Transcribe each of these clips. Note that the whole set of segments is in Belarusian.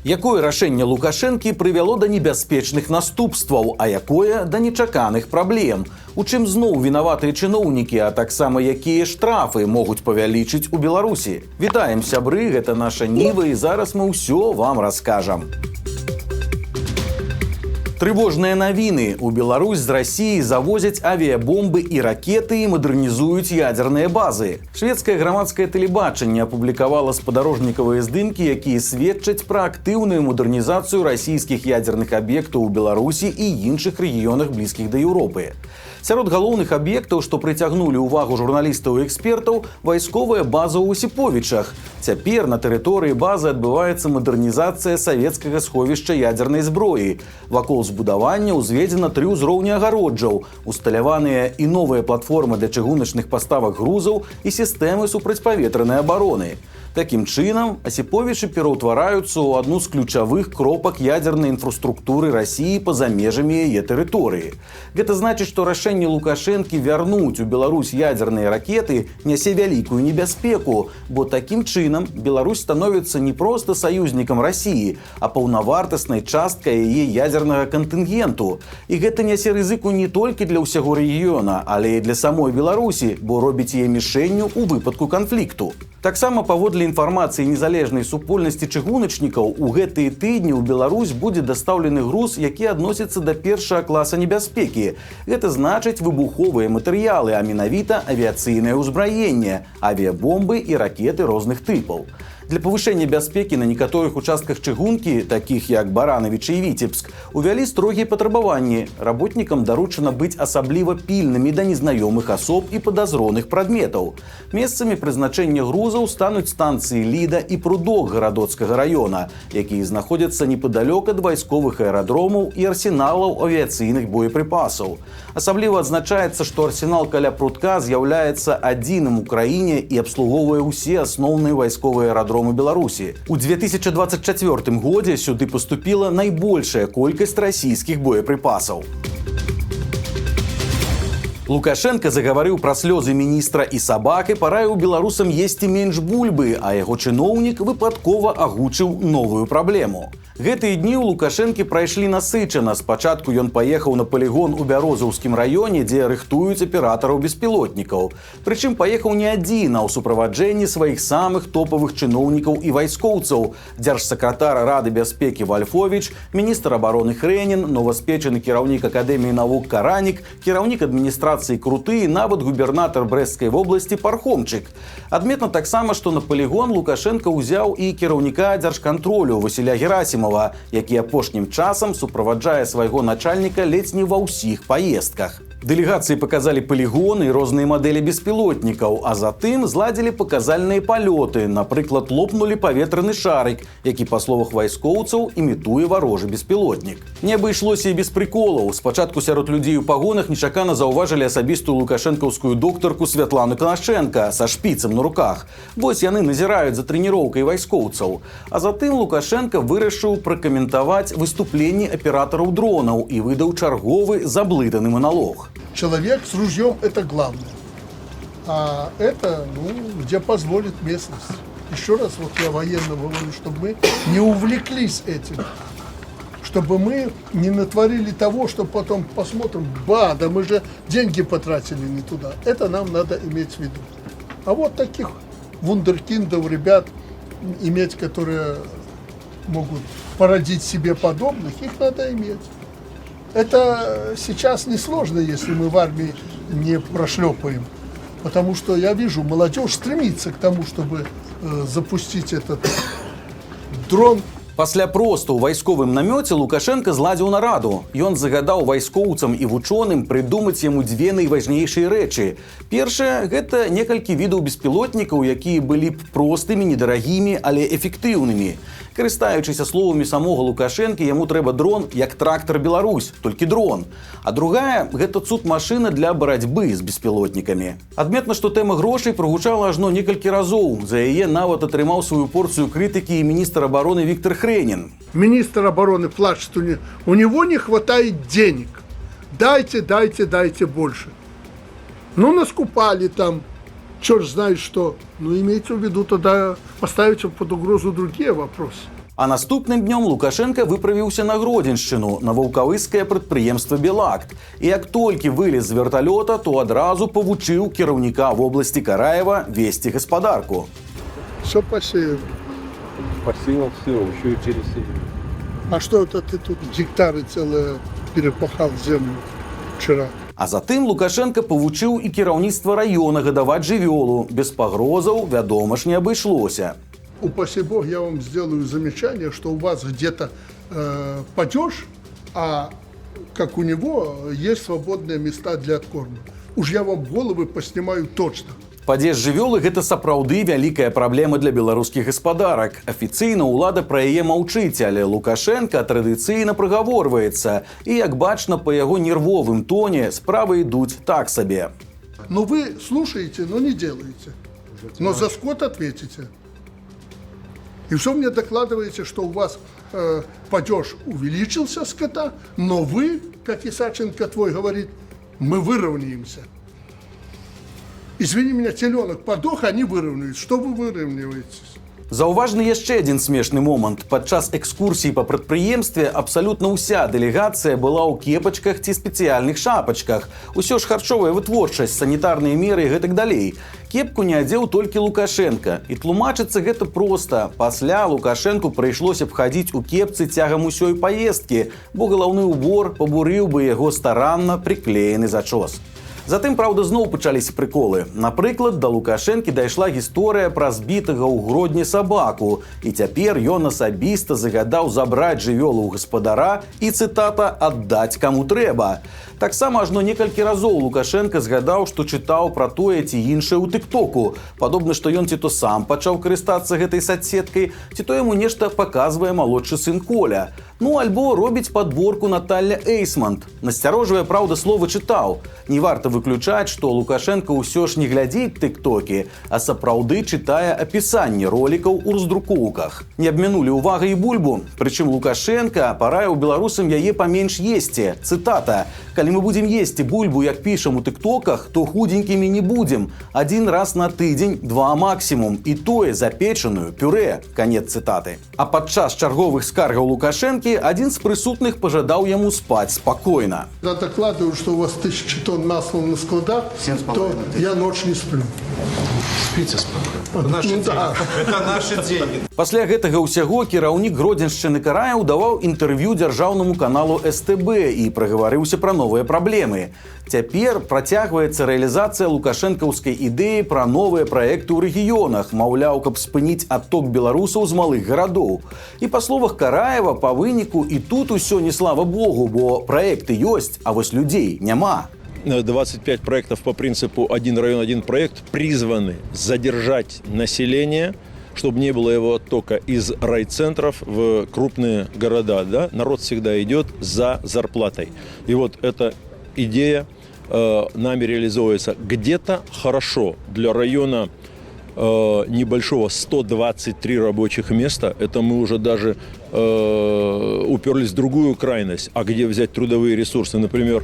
Якое рашэнне Лукашэнкі прывяло да небяспечных наступстваў, а якое да нечаканых праблем? У чым зноў вінаватыя чыноўнікі, а таксама якія штрафы могуць павялічыць у Беларусі? Вітаем, сябры, гэта «Наша Ніва», і зараз мы ўсё вам раскажам. Трывожныя навіны. У Беларусь з Расіі завозяць авіябомбы і ракеты і мадэрнізуюць ядзерныя базы. Шведскае грамадскае тэлебачанне апублікавала спадарожнікавыя здымкі, якія сведчаць пра актыўную мадэрнізацыю расійскіх ядзерных аб'ектаў у Беларусі і іншых рэгіёнах, блізкіх да Еўропы. Сярод галоўных аб'ектаў, што прыцягнулі ўвагу журналістаў і экспертаў, вайсковая база ў Асіповічах. Цяпер на тэрыторыі базы адбываецца мадэрнізацыя савецкага сховішча ядзернай зброі. Вакол збудавання ўзведзена тры ўзроўні агароджаў, усталяваныя і новыя платформы для чыгуначных паставак грузаў і сістэмы супрацьпаветранай абароны. Такім чынам, Асіповічы пераўтвараюцца ў адну з ключавых кропак ядзернай інфраструктуры Расіі па-за межамі яе тэрыторыі. Гэта значыць, што рашэнне Лукашэнкі вярнуць у Беларусь ядзерныя ракеты нясе вялікую небяспеку, бо такім чынам Беларусь становіцца не проста саюзнікам Расіі, а паўнавартаснай часткай яе ядзернага кантынгенту. І гэта нясе рызыку не толькі для ўсяго рэгіёна, але і для самой Беларусі, бо робіць яе мішэнню ў выпадку канфлікту. Таксама, паводле інфармацыі незалежнай супольнасці чыгуначнікаў, у гэтыя тыдні ў Беларусь будзе дастаўлены груз, які адносіцца да першага класа небяспекі. Гэта значыць выбуховыя матэрыялы, а менавіта авіяцыйнае ўзбраенне, авіябомбы і ракеты розных тыпаў. Для павышэння бяспекі на некаторых участках чыгункі, такіх як Баранавічы і Віцебск, увялі строгія патрабаванні. Работнікам даручана быць асабліва пільнымі да незнаёмых асоб і падазроных прадметаў. Месцамі прызначэння грузаў стануць станцыі Ліда і Прудок Гарадоцкага раёна, якія знаходзяцца непадалёк ад вайсковых аэрадромаў і арсеналаў авіяцыйных боепрыпасаў. Асабліва адзначаецца, што арсенал каля Прудка з'яўляецца адзіным у краіне і абслугоўвае ўсе асноўныя вайсковыя аэрадромы Беларусі. У 2024 годзе сюды паступіла найбольшая колькасць расійскіх боепрыпасаў. Лукашэнка загаварыў пра слёзы міністра і сабак і параіў беларусам есці менш бульбы, а яго чыноўнік выпадкова агучыў новую праблему. Гэтыя дні ў Лукашэнкі прайшлі насычана. Спачатку ён паехаў на палігон у Бярозаўскім раёне, дзе рыхтуюць аператараў беспілотнікаў. Прычым паехаў не адзін, а ў суправаджэнні сваіх самых топавых чыноўнікаў і вайскоўцаў. Дзяржсакратар Рады бяспекі Вальфовіч, міністр абароны Хрэнін, новаспечаны кіраўнік Акадэміі навук Каранік, кіраўнік адміністрацыі Круты і нават губернатар Брэсцкай вобласці Пархомчык. Адметна таксама, што на палігон Лукашэнка ўзяў і кіраўніка дзяржкантролю Васіля Герасімова, які апошнім часам суправаджае свайго начальніка ледзь не ва ўсіх паездках. Дэлегацыі паказалі палігоны і розныя мадэлі беспілотнікаў, а затым зладзілі паказальныя палёты. Напрыклад, лопнулі паветраны шарык, які, па словах вайскоўцаў, імітуе варожы беспілотнік. Не абышлося і без прыколаў. Спачатку сярод людзей у пагонах нечакана заўважылі асабістую лукашэнкаўскую доктарку Святлану Канашчэнка са шпіцам на руках. Вось яны назіраюць за трэніроўкай вайскоўцаў. А затым Лукашэнка вырашыў пракаментаваць выступленні аператараў дронаў і выдаў чарговы заблытаны маналог. Человек с ружьем – это главное. А это, ну, где позволит местность. Еще раз, вот я военным говорю, чтобы мы не увлеклись этим. Чтобы мы не натворили того, что потом посмотрим: ба, да мы же деньги потратили не туда. Это нам надо иметь в виду. А вот таких вундеркиндов, ребят, иметь, которые могут породить себе подобных, их надо иметь. Это сейчас несложно, если мы в армии не прошлепаем. Потому что я вижу, молодежь стремится к тому, чтобы запустить этот дрон. Пасля просту ў вайсковым намёце Лукашэнка зладзіў нараду. Ён загадаў вайскоўцам і вучоным прыдумаць яму дзве найважнейшыя рэчы. Першае — гэта некалькі відаў беспілотнікаў, якія былі б простымі, недарагімі, але эфектыўнымі. Карыстаючыся словамі самога Лукашэнкі, яму трэба дрон як трактар «Беларусь», толькі дрон. А другая — гэта цуд машына для барацьбы з беспілотнікамі. Адметна, што тэма грошай прагучала ажно некалькі разоў. За яе нават атрымаў сваю порцыю крытыкі і міністр абароны Віктар Хрэнін. Министр обороны плачет, у него не хватает денег. Дайте, дайте, дайте больше. Ну, наскупали там, черт знает что. Ну, имейте в виду, тогда поставите под угрозу другие вопросы. А наступным днём Лукашэнка выправіўся на Гродзеншчыну, на ваўкавыскае прадпрыемства «Белакт». І як толькі вылез з верталёта, то адразу павучыў кіраўніка вобласці Караева весці гаспадарку. Все посеяно. Посеял все, еще и пересеял. А что это ты тут гектары целые перепахал землю вчера? А затым Лукашэнка павучыў і кіраўніцтва раёна гадаваць жывёлу. Без пагрозаў, вядома ж, не абышлося. Упаси бог, я вам сделаю замечание, что у вас где-то падеж, а как у него есть свободные места для откорма. Уж я вам головы поснимаю точно. Падзеж жывёлы — гэта сапраўды вялікая праблема для беларускіх гаспадарак. Афіцыйна ўлада пра яе маўчыць, але Лукашэнка традыцыйна прыгаворваецца. І, як бачна па яго нервовым тоне, справы ідуць так сабе. Но вы слушаете, но не делаете. Но за скот ответите. И все мне докладываете, что у вас падеж увеличился скота, но вы, как Исаченко твой говорит, мы выровняемся. Извини меня, теленок подох, они выровняются. Что вы выравниваетесь? Заўважны яшчэ адзін смешны момант. Падчас экскурсіі па прадпрыемстве абсалютна ўся дэлегацыя была ў кепачках ці спецыяльных шапачках. Усё ж харчовая вытворчасць, санітарныя меры і гэтак далей. Кепку не адзеў толькі Лукашэнка. І тлумачыцца гэта проста. Пасля Лукашэнку прыйшлося б хадзіць у кепцы цягам усёй паездкі, бо галаўны убор пабурыў бы яго старанна прыклеены зачос. Затым, праўда, зноў пачаліся прыколы. Напрыклад, да Лукашэнкі дайшла гісторыя пра збітага ў Гродні сабаку. І цяпер ён асабіста загадаў забраць жывёлу ў гаспадара і, цытата, «аддаць каму трэба». Таксама ажно некалькі разоў Лукашэнка згадаў, што чытаў пра тое ці іншае ў тыктоку. Падобна, што ён ці то сам пачаў карыстацца гэтай сацсеткай, ці то яму нешта паказвае малодшы сын Коля. Ну, альбо робіць падборку Наталля Эйсмант. Насцярожвае, праўда, слова «чытаў». Не варта выключаць, што Лукашэнка ўсё ж не глядзіць тыктокі, а сапраўды чытае апісанне ролікаў у раздрукоўках. Не абмінулі ўвагай і бульбу. Прычым Лукашэнка параіў беларусам яе паменш есці. Цытата: «Калі мы будзем есці бульбу, як пішам у тыктоках, то худзенькімі не будзем. Адзін раз на тыдзень, два максімум. І тое запечаную, пюрэ». Канец цытаты. А падчас чарговых скаргаў Лукашэнкі адзін з прысутных пажадаў яму спаць спакойна. Когда докладывают, что у вас тысячи тонн масла на складах, то я ночь не сплю. Спите спокойно. Это наши Ну деньги. да. Это наши деньги. Пасля гэтага ўсяго кіраўнік Гродзеншчыны Караеў даваў інтэрв'ю дзяржаўнаму каналу СТБ і прагаварыўся пра новыя праблемы. Цяпер працягваецца рэалізацыя лукашэнкаўскай ідэі пра новыя праекты ў рэгіёнах, маўляў, каб спыніць адток беларусаў з малых гарадоў. І, па словах Караева, па выніку і тут усё не слава богу, бо праекты ёсць, а вось людзей няма. 25 проектов по принципу «один район, один проект» призваны задержать население, чтобы не было его оттока из райцентров в крупные города. Да? Народ всегда идет за зарплатой. И вот эта идея нами реализуется где-то хорошо для района небольшого 123 рабочих места. Это мы уже даже уперлись в другую крайность. А где взять трудовые ресурсы? Например,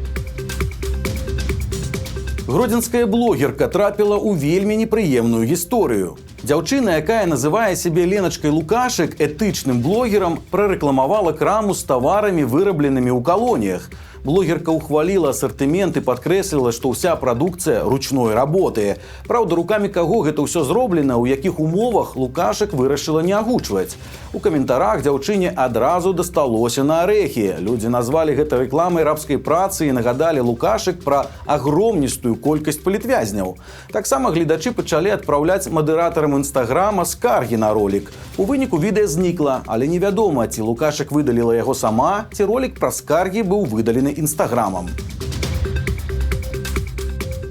Гродзенская блогерка трапіла ў вельмі непрыемную гісторыю. Дзяўчына, якая называе сябе Леначкай Лукашык, этычным блогерам, прарэкламавала краму з таварамі, вырабленымі ў калоніях. Блогерка ўхваліла асартымент і падкрэсліла, што ўся прадукцыя ручной работы. Праўда, рукамі каго гэта ўсё зроблена, у якіх умовах, Лукашык вырашыла не агучваць. У каментарах дзяўчыне адразу дасталося на арэхі. Людзі назвалі гэта рэкламай рабскай працы і нагадалі Лукашык пра агромністую колькасць палітвязняў. Таксама гледачы пачалі адпраўляць мадэратарам інстаграма скаргі на ролік. У выніку відэа знікла, але невядома, ці Лукашык выдаліла яго сама, ці ролік пра скаргі быў выдалены інстаграмам.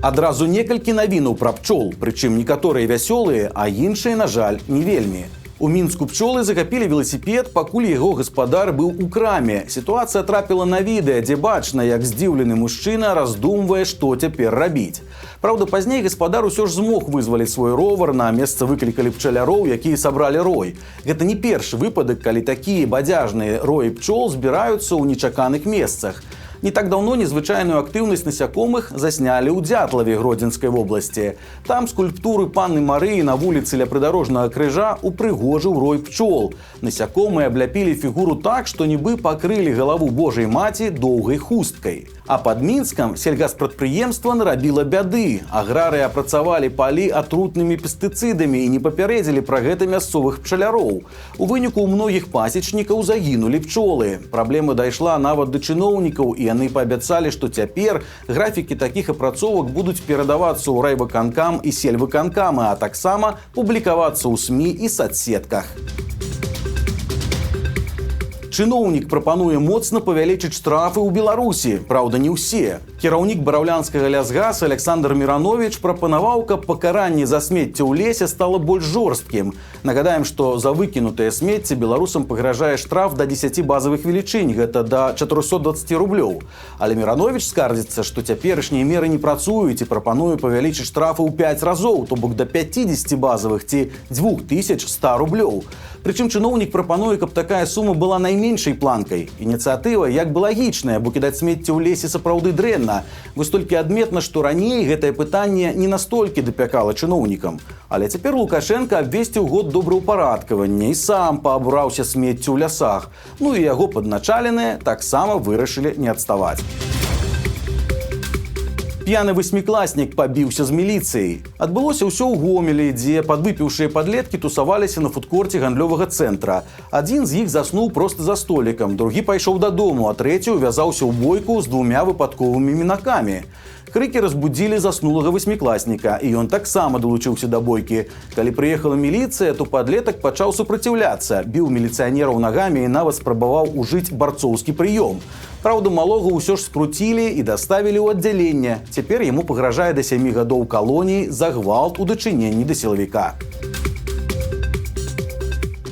Адразу некалькі навінаў пра пчол, прычым некаторыя вясёлыя, а іншыя, на жаль, не вельмі. У Мінску пчолы захапілі веласіпед, пакуль яго гаспадар быў у краме. Сітуацыя трапіла на відэа, дзе бачна, як здзіўлены мужчына раздумвае, што цяпер рабіць. Праўда, пазней гаспадар усё ж змог вызваліць свой ровар, на месца выклікалі пчаляроў, якія сабралі рой. Гэта не першы выпадак, калі такія бадзяжныя роі пчол збіраюцца ў нечаканых месцах. Не так даўно незвычайную актыўнасць насякомых заснялі ў Дзятлаве Гродзенскай вобласці. Там скульптуры панны Марыі на вуліцы ля прыдарожнага крыжа упрыгожыў рой пчол. Насякомыя абляпілі фігуру так, што нібы пакрылі галаву Божай маці доўгай хусткай. А пад Мінскам сельгаспрадпрыемства нарабіла бяды. Аграрыі апрацавалі палі атрутнымі пестыцыдамі і не папярэдзілі пра гэта мясцовых пчаляроў. У выніку ў многіх пасечнікаў загінулі пчолы. Праблема дайшла нават да чыноўнікаў, і яны паабяцалі, што цяпер графікі такіх апрацовак будуць перадавацца ў райвыканкам і сельвыканкамы, а таксама публікавацца ў СМІ і сацсетках. Чыноўнік прапануе моцна павялічыць штрафы ў Беларусі, праўда, не ўсе. Кіраўнік Бараўлянскага лясгаса Аляксандр Мірановіч прапанаваў, каб пакаранне за смецце ў лесе стала больш жорсткім. Нагадаем, што за выкінутае смецце беларусам пагражае штраф да 10 базавых велічынь, гэта да 420 рублёў. Але Мірановіч скардзіцца, што цяперашнія меры не працуюць, і прапануе павялічыць штрафы ў 5 разоў, то бок да 50 базавых ці 2100 рублёў. Прычым чыноўнік прапануе, каб такая сума была найменшай планкай. Ініцыятыва як бы лагічная, бо кідаць смецце ў лесе сапраўды дрэнна. Вось толькі адметна, што раней гэтае пытанне не настолькі дапякала чыноўнікам. Але цяпер Лукашэнка абвесціў год добраўпарадкавання і сам паабураўся смеццю ў лясах. Ну і яго падначаленыя таксама вырашылі не адставаць. П'яны васьмікласнік пабіўся з міліцыяй. Адбылося ўсё ў Гомелі, дзе падвыпіўшыя падлеткі тусаваліся на фудкорце гандлёвага цэнтра. Адзін з іх заснуў проста за столікам, другі пайшоў дадому, а трэці ўвязаўся ў бойку з двумя выпадковымі мінакамі. Крыкі разбудзілі заснулага васьмікласніка, і ён таксама далучыўся да бойкі. Калі прыехала міліцыя, то падлетак пачаў супраціўляцца, біў міліцыянераў нагамі і нават спрабаваў ужыць барцоўскі прыём. Праўда, малога ўсё ж скруцілі і даставілі ў аддзяленне. Цяпер яму пагражае да 7 гадоў калоніі за гвалт у дачыненні да сілавіка.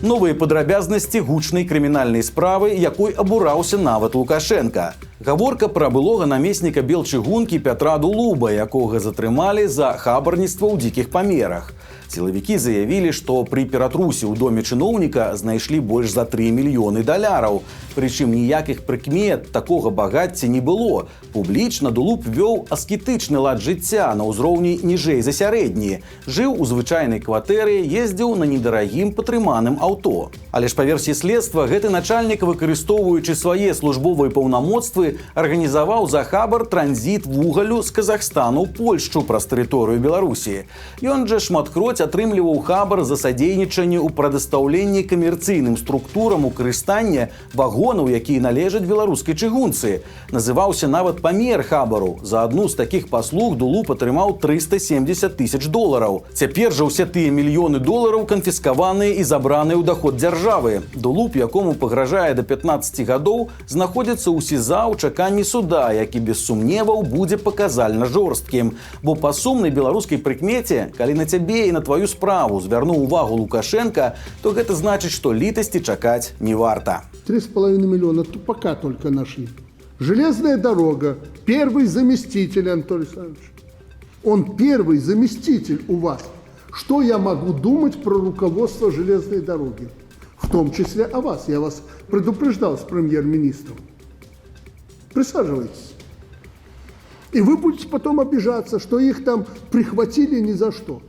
Новыя падрабязнасці гучнай крымінальнай справы, якой абураўся нават Лукашэнка. Гаворка пра былога намесніка Белчыгункі Пятра Дулуба, якога затрымалі за хабарніцтва ў дзікіх памерах. Сілавікі заявілі, што пры ператрусе ў доме чыноўніка знайшлі больш за 3 мільёны даляраў. Прычым ніякіх прыкмет такога багацця не было. Публічна Дулуб вёў аскетычны лад жыцця на ўзроўні ніжэй за сярэдні. Жыў у звычайнай кватэры, ездзіў на недарагім патрыманым аўто. Але ж па версіі следства гэты начальнік, выкарыстоўваючы свае службовыя паўнамоцтвы, арганізаваў за хабар транзіт вугалю з Казахстану ў Польшчу праз тэрыторыю Беларусі. Ён жа шматкроць атрымліваў хабар за садзейнічанне ў прадастаўленні камерцыйным структурам у карыстанне вагонаў, якія належаць беларускай чыгунцы. Называўся нават памер хабару. За адну з такіх паслуг Дулуб атрымаў 370 тысяч долараў. Цяпер жа ўсе тыя мільёны долараў канфіскаваныя і забраныя ў даход дзяржавы. Дулуб, якому пагражае да 15 гадоў, знаходзіцца ў СІЗА ў чаканні суда, які без сумневаў будзе паказальна жорсткім. Бо па сумнай беларускай прыкмеце, калі на цябе і на тваю справу звярнуў увагу Лукашэнка, то гэта значыць, што літасці чакаць не варта. 3,5 миллиона пока только нашли. Железная дорога. Первый заместитель, Анатолий Александрович. Он первый заместитель у вас. Что я могу думать про руководство железной дороги? В том числе о вас. Я вас предупреждал с премьер-министром. Присаживайтесь. И вы будете потом обижаться, что их там прихватили ни за что.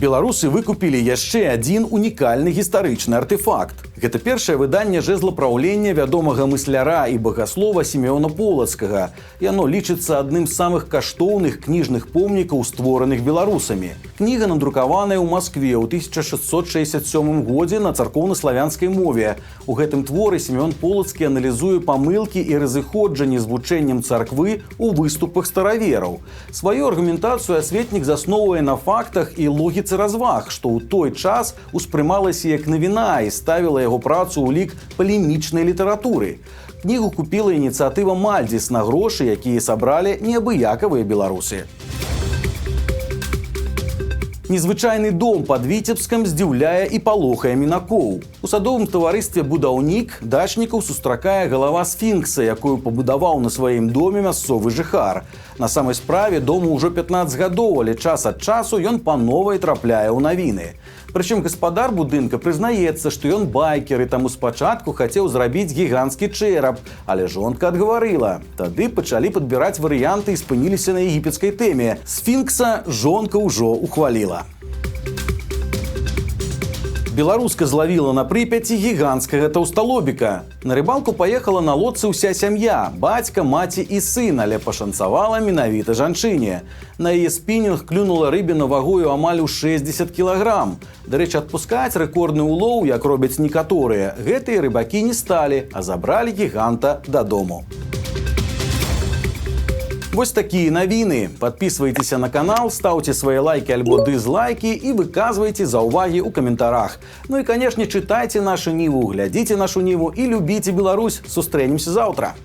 Беларусы выкупілі яшчэ адзін унікальны гістарычны артэфакт. Гэта першае выданне жэзла праўлення вядомага мысляра і багаслова Сімеона Полацкага. Яно лічыцца адным з самых каштоўных кніжных помнікаў, створаных беларусамі. Кніга надрукаваная ў Маскве ў 1667 годзе на царкоўнаславянскай мове. У гэтым творы Сімеон Полацкі аналізуе памылкі і разыходжанні з вучэннем царквы ў выступах старавераў. Сваю аргументацыю асветнік засноўвае на фактах і логіцы разваг, што ў той час успрымалася як навіна і ставіла яго працу ў лік палемічнай літаратуры. Кнігу купіла ініцыятыва Мальдзіс на грошы, якія сабралі неабыякавыя беларусы. Незвычайны дом пад Віцебскам здзіўляе і палохае мінакоў. У садовым таварыстве «Будаўнік» дачнікаў сустракае галава сфінкса, якую пабудаваў на сваім доме мясцовы жыхар. На самай справе дому ўжо 15 гадоў, але час ад часу ён па новай трапляе ў навіны. Прычым гаспадар будынка прызнаецца, што ён байкер і таму спачатку хацеў зрабіць гіганцкі чэрап, але жонка адгаварыла. Тады пачалі падбіраць варыянты і спыніліся на егіпецкай тэме. Сфінкса жонка ўжо ухваліла. Беларуска злавіла на Прыпяці гіганцкага таўсталобіка. На рыбалку паехала на лодцы ўся сям'я: бацька, маці і сын, але пашанцавала менавіта жанчыне. На яе спінінг клюнула рыбіна вагою амаль у 60 кілаграм. Дарэчы, адпускаць рэкордны улоў, як робяць некаторыя, гэтыя рыбакі не сталі, а забралі гіганта дадому. Вось такія навіны. Падпісвайцеся на канал, стаўце свае лайкі альбо дызлайкі і выказвайце заўвагі ў каментарах. Ну і, канешне, чытайце «Нашу Ніву», глядзіце «Нашу Ніву» і любіце Беларусь. Сустрэнемся заўтра.